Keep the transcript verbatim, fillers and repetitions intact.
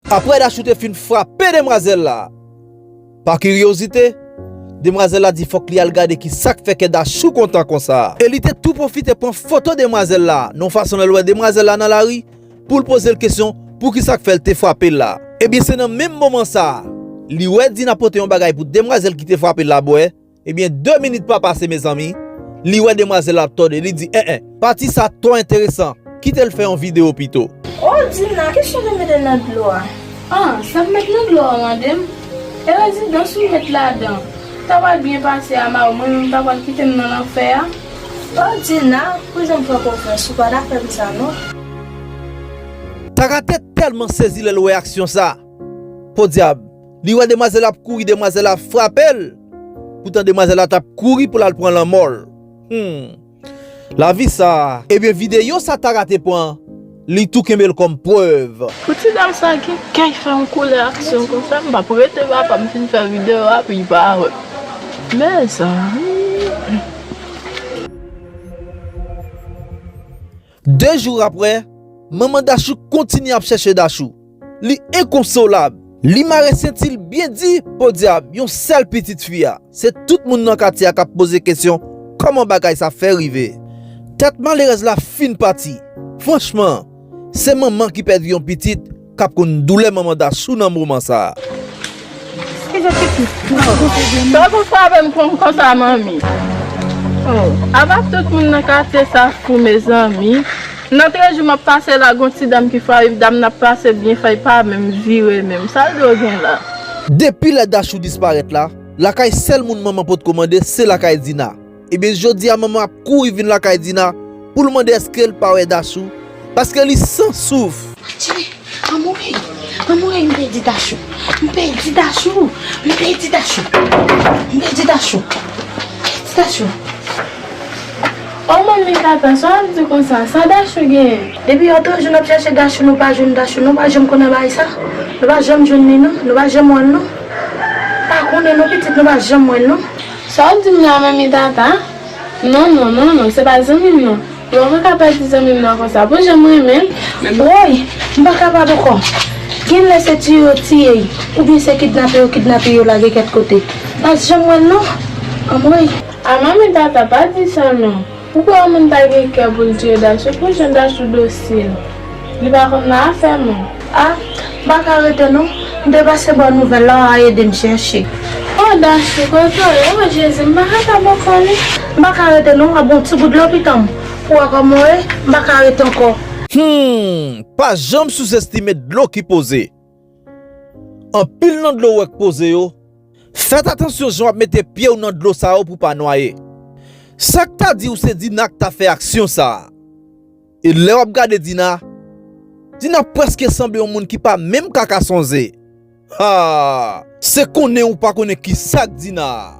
Apre Dachou te fin frape demwazèl la, pa kiryozite, demwazèl la di fòk li al gade ki sa k fè kè Dachou kontan konsa. E li te tou pwofite pran foto demwazèl la, nan yon fason lè l wè demwazèl la nan lari, pou l poze l kesyon pou ki sa k fè l te frape l la. Ebyen, se nan menm moman sa a, li wè Dina pote yon bagay pou demwazèl ki te frape l la bwè. Ebyen, de minit pa pase, mezanmi, li wè demwazèl la ap tòde, li di, en en, pati sa twò enteresan, kite l fè yon videyo pito. O Dina, kisa w te mete nan dlo a? An, sa m met nan dlo a w mande m? E rezidans ou met ladan? Sa pral byen pase a, ma, mwen menm ta pral kite m nan lanfè a. O Dina, pou jan m fè konfyans, ou pa ta fè m sa non. Tara te tèlman sezi lè l wè aksyon sa. Podyab, li wè demwazèl ap kouri, demwazèl ap frape l. Poutan demwazèl la t ap kouri pou l al pran lanmò l. Hmm. Lavi sa. Ebyen, videyo sa Tara te pran, li tou kenbe l kòm prèv. Pou ti dam sa gen kè fè yon koulè aksyon konsa, m p ap rete papa m fin fè videyo a pou li pa wè. Mezanmi. De jou apre, manman Dachou kontinye ap chèche Dachou. Li enkonsolab. Li mare senti l byen di, podyab, yon sèl pitit fi a. Se tout moun nan katye a k ap poze kesyon kòman bagay sa fè rive. Tèt malerèz la fin pati. Franchman, se manman ki pèdi yon pitit k ap konn doulè manman Dachou nan moman sa a. Eskize pitit. Sa w konn frape m kon, konsa, manmi? Oh, apa tout moun nan katye sa fou, mezanmi? Nan trè jou m ap pase la, gon ti dam ki frape, dam nan ap pase byen fè, li pa menm vire menm. Sa l dwe gen la? Depi lè Dachou disparèt la, lakay sèl moun manman potko mande se lakay Dina. Ebyen, jodi a manman ap kouri vin lakay Dina pou l mande èske l pa wè Dachou, paske li san souf. Atire! Anmwey! Anmwey, m pèdi Dachou! M pèdi Dachou! M pèdi Dachou! M pèdi Dachou! M pèdi Dachou! O manmi, tata, sa w ap di konsa? Sa Dachou genyen? Depi yè twa jou n ap chèche Dachou, nou pa jwenn Dachou, nou pa janm konnen bagay sa. Nou pa janm jwenn li non, nou pa janm wè l non. Pa konnen non pitit, nou pa janm wè l non. Sa w ap di m la, manmi, tata? Non, non, non, non, se pa zanmi m non. Mwen pa ka pèdi zanmi m nan konsa. Pou jan m renmen l. Woy, m pa kapab ankò. Genlè se tiye yo tiye y, oubyen se kidnape yo kidnape yo lage kèt kote. Pa janm wè l non. Anmwey. A manmi, tata, pa di sa non. Ou kwè yon moun ta gen kè pou l tiye Dachou? Pou jan Dachou dosil. Li pa konn nan afè moun. A, m pa ka rete non. M te pase ba w nouvèl la, w a ede m chèche. O, Dachou, kote w ye? O, Jezi, m pa kapab ankò non. M pa ka rete non, w a bon ti gout dlo pitan m. Pou w wè kòman w ye, m pa ka rete ankò. Hmm, pa janm souzestime dlo ki poze. Anpil nan dlo w wè k poze yo, fèt atansyon jan w ap mete pye w nan dlo sa yo pou w pa nwaye. Sa k ta di w se Dina k ta fè aksyon sa a. E lè w ap gade Dina, Dina prèske sanble yon moun ki pa menm ka ka sonje. Ha! Se konnen ou pa konnen ki sa k Dina a.